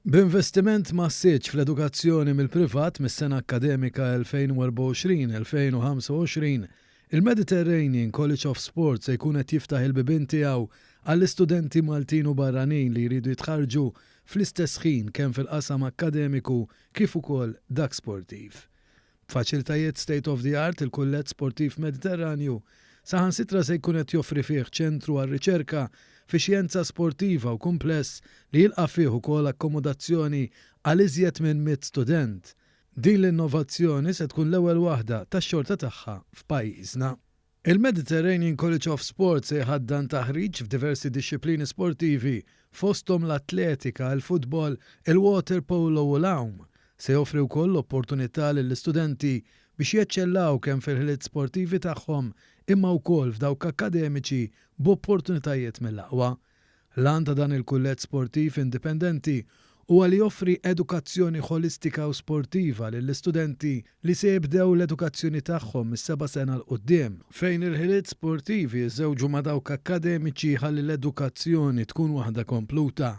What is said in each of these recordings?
B'investiment massiċċ fl-edukazzjoni mill-privat mis-sena akkademika 2024-2025, il-Mediterranean College of Sport se jkun qed jiftaħ il-bibien tiegħu għall-istudenti Maltin u barranin li jridu jitħarrġu fl-istess ħin kemm fil-qasam akkademiku kif ukoll dak sportiv. B'faċilitajiet state of the art, il-Kulleġġ Sportiv Mediterranju saħansitra se jkun qed joffri fih ċentru għar-riċerka fi xjenza sportiva u kumpless li jilqa' fih ukoll akkomodazzjoni għal iżjed minn 100 student. Din l-innovazzjoni se tkun l-ewwel waħda tax-xorta tagħha f'pajjiżna. Il-Mediterranean College of Sport se jħaddan taħriġ f'diversi dixxiplini sportivi fosthom l-atletika, il-futbol, il-waterpolo u l-għawm. Se joffri wkoll l-opportunità lill-istudenti biex jeċċellaw kemm fil-ħiliet sportivi tagħhom imma wkoll f'dawk akkademiċi b'opportunitajiet mill-aqwa. L-għan ta' dan il-kulleġġ sportiv indipendenti huwa li joffri edukazzjoni ħolistika u sportiva lill-istudenti li se jibdew l-edukazzjoni tagħhom mis-seba' sena 'l quddiem, fejn il-ħiliet sportivi jiżżewġu ma' dawk akkademiċi ħalli l-edukazzjoni tkun waħda kompluta.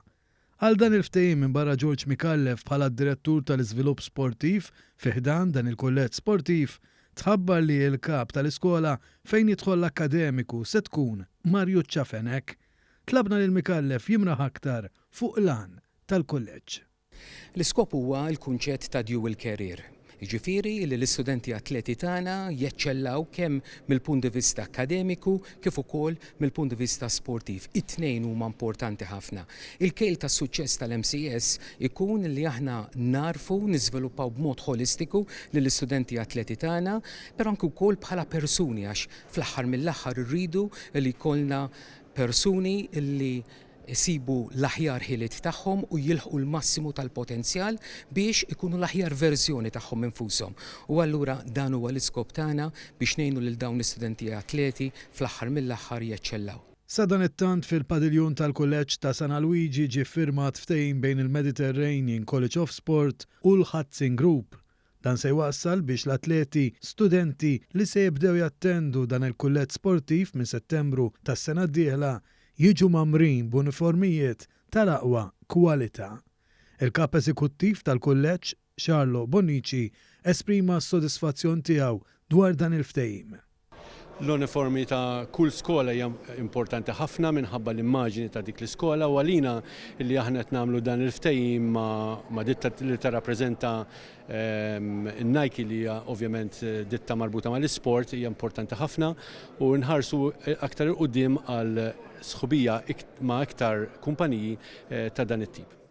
Għal dan il-ftehim minbarra George Micallef bħala d-Direttur tal-Iżvilupp Sportiv fi ħdan dan il-kulleġġ sportiv, tħabbar li l-Kap tal-Iskola fejn jidħol l-akkademiku se tkun Mariuccia Fenech. Tlabna lil Micallef jimraħ aktar fuq l-għan tal-kulleġġ. L-iskop huwa l-kunċett ta' dual career, jiġifieri li l-istudenti atleti tagħna jeċċellaw kemm mill-punt di vista akkademiku kif ukoll mill-punt di vista sportiv. It-tnejn huma importanti ħafna. Il-kejl tas-suċċess tal-MCS ikun li aħna nagħrfu niżviluppaw b'mod ħolistiku lill-istudenti atleti tagħna, però anke wkoll bħala persuni għax fl-aħħar mill-aħħar irridu li jkollna persuni li jsibu l-aħjar ħiliet tagħhom u jilħqu l-massimu tal-potenzjal biex ikunu l-aħjar verżjoni tagħhom infushom. U allura dan huwa l-iskop tagħna biex ngħinu lil dawn l-istudenti atleti fl-aħħar mill-aħħar jeċċellaw. Sadanittant fil-padiljun tal-Kulleġġ ta' San Alwiġi ġie ffirmat ftehim bejn il-Mediterranean College of Sport u l-Hudson Group. Dan se jwassal biex l-atleti studenti li se jibdew jattendu dan il-kulleġġ sportiv minn Settembru tas-sena d-dieħla jiġu mgħammrin b'uniformijiet tal-aqwa kwalità. Il-Kap Eżekuttiv tal-Kulleġġ, Charlo Bonnici, esprima s-sodisfazzjon tiegħu dwar dan il-ftehim. L-uniformi ta' kull skola hija importanti ħafna minħabba l-immaġini ta' dik l-iskola u għalina li aħna qed nagħmlu dan il-ftehim ma' ditta li tirrappreżenta n-Nike li hija ovvjament ditta marbuta mal-isport hija importanti ħafna u nħarsu aktar 'il quddiem għal sħubija ma' iktar kumpaniji ta' dan it-tip.